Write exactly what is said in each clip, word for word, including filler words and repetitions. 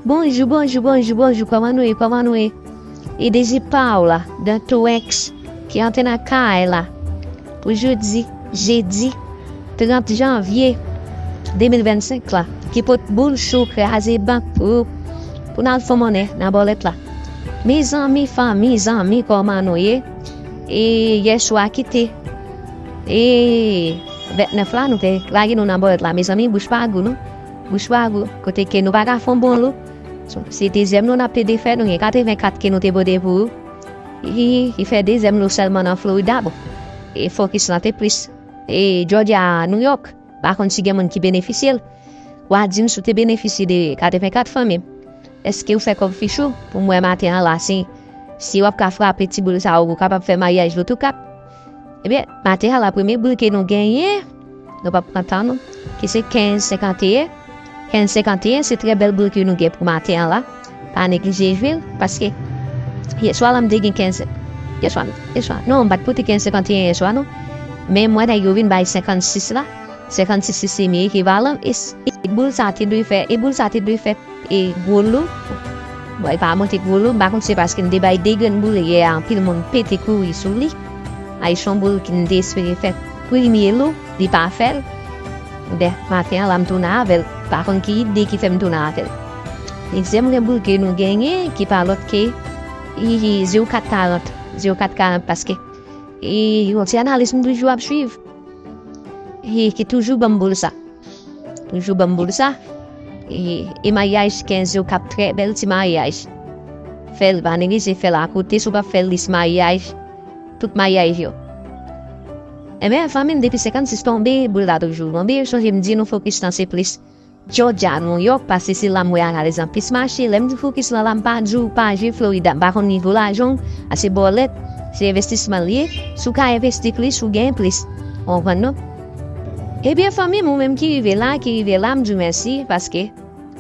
Bonjou, bonjou, bonjou, bonjou. Kòman nou ye? Kòman nou ye? E deje pa w la, Dantox, ki antre nan kay la pou jodi, jedi trant janvye de mil vennsenk la, ki pot boul cho, kraze bank pou, pou n al fè monnen nan bòlèt la. Mezanmi, fanmi, zanmi, kòman nou ye? E yè swa ki te e vennèf la, nou te lage nou nan bòlèt la. Mezanmi, bouch pa gou, non. Bouch pa gou. Kote ke nou pa ka fè yon bon lou. Se dezyèm lou n ap plede fè, nou gen katrevenkat ke nou te pote pou ou. Ki, ki fè dezyèm lou sèlman nan Florida, bon. E fokis lan te plis. E Georgia, New York, pa konn si gen moun ki benefisye l. W a di m si w te benefisye de katrevenkat, fanmi m. Èske w fè kòb fich ou? Pou m wè maten an la, si, si w ap ka frape ti boul sa yo, ou kapab fè maryaj loto kat. Ebyen, maten an la, premye boul ke nou genyen, nou p ap pran tan nou, ki se kenz senkanteyen. Kenz senkanteyen, se trè bèl boul ke nou gen pou maten an la. Pa neglije jwe l, paske yè swa la m te gen kenz, yè swa, yè swa, non, m pa t pote kenz senkanteyen yè swa, non. Men mwen, nèg yo vin bay senkannsis la. Senkannsis se semi ekivalan. E, e boul sa te dwe fè, e boul sa te dwe fè, e gwo lou. Bon, e pa monte gwo lou, m pa konn se paske m te bay de grenn boul yè a, anpil moun pete kouri sou li. A, e se yon boul ki m te espere fè premye lou, li pa fè l. Dè maten an la, m tounen avè l. Pa konn ki ide ki fè m tounen avè l. Dezyèm grenn boul ke nou genyen, ki pa lòt ke, e, zewo kat karant. Zewo kat karant, paske, e, yon ti analiz m toujou ap swiv. E ki toujou ban m boul sa. Toujou ban m boul sa. E, e maryaj kenz yo k ap trè bèl ti maryaj. Fè l, pa neglije fè l akote, si w p ap fè lis maryaj, tout maryaj yo. Enben, fanmi m, depi senkannsis tonbe, boul la toujou tonbe. Sonje m di nou fokis lan se plis Georgia, New York, paske se la m wè analiz lan plis mache. Lè m di fokis lan la, m pa di w pa jwe Florida. M pa konn nivo lajan w, a se bòlèt, se envestisman l ye. Si w ka envesti plis, ou genyen plis. Ou konprann non? Ebyen, fanmi m, ou menm ki rive la, ki rive la, m di w mèsi, paske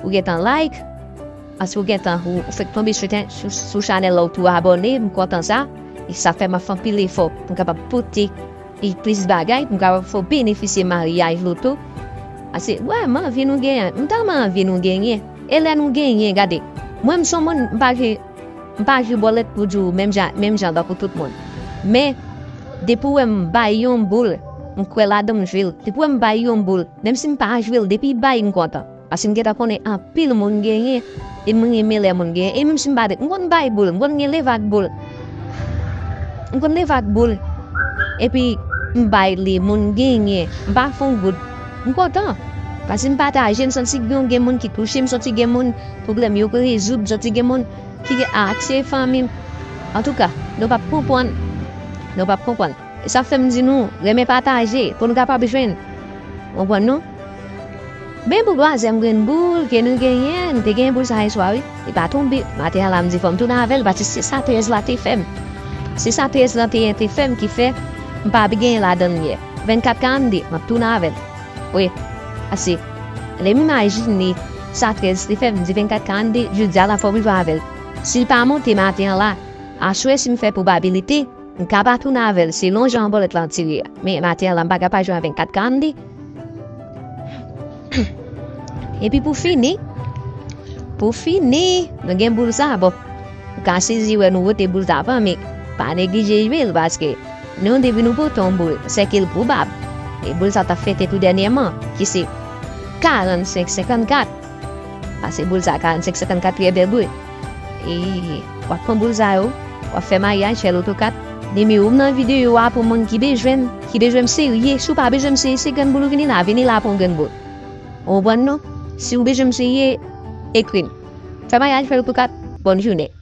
ou gentan like, paske ou gentan, ou, ou fèk tonbe sou, sou, sou chanèl la, ou tou abòne, m kontan sa. E sa fè m ap fè anpil efò pou m kapab pote e plis bagay pou m kapab fè w benefisye maryaj loto. Paske, wè, m anvi nou genyen. M tèlman anvi nou genyen. E lè nou genyen, gade, mwen, m se yon moun, m pa jwe, m pa jwe bòlèt pou di w menm jan, menm jan tankou tout moun. Men, depi w wè m bay yon boul, m kwè ladan m jwe l. Depi w wè m bay yon boul, menm si m pa jwe l, depi bay, m kontan. Paske m gentan konnen anpil moun genyen, e m renmen lè moun genyen. E menm si m pa t, m konn bay boul, m konn gen leve ak boul. M konn leve ak boul. Epi m bay li, moun genyen, m pa fè yon goud. M kontan. Paske m pataje, m santi gen, gen moun ki touche, m santi gen moun pwoblèm yo rezoud, m santi gen moun ki gen akse fanmi m. Antouka, nou p ap konprann. Nou p ap konprann. E sa fè m di nou, renmen pataje pou nou kapab jwenn. Konprann nou? Men pou twazyèm grenn boul ke nou genyen, nou te genyen boul sa yè swa, wi. Li pa tonbe. Maten an la, m di fò m tounen avè l, paske se sa trèz la te fè m. Se sa trèz lan te, te fè m ki fè m pa genyen ladan l yè. Vennkat karannde, m ap tounen avè l. Wi, ase. Lè m imajine sa trèz te fè m, m di vennkat karannde, jodi a la fò m jwe avè l. Si l pa monte maten an la, aswè si m fè pwobabilite, m ka pa tounen avè l selon jan bòlèt lan tire a. Men maten an la, m pa ka pa jwe a vennkat karannde. Epi pou fini, pou fini, nou gen boul sa, bon. Ou ka sezi wè nou wote boul sa avan, men pa neglije jwe l, paske nou, depi nou pote yon boul, sèke l pwobab. E boul sa t ap fete tou dènyèman, ki se karannsenk senkannkat. Pase boul sa, karannsenk senkannkat, trè bèl boul. E w ap pran boul sa yo, w ap fè maryaj, fè loto kat. Nimewo m nan videyo a pou moun ki bezwen m, ki bezwen m serye. Si w pa bezwen m serye, se grenn boul ou vini la, vini la pou yon grenn boul. Ou konprann non? Si w bezwen m serye, ekri m. Fè maryaj, fè loto kat, bòn jounen.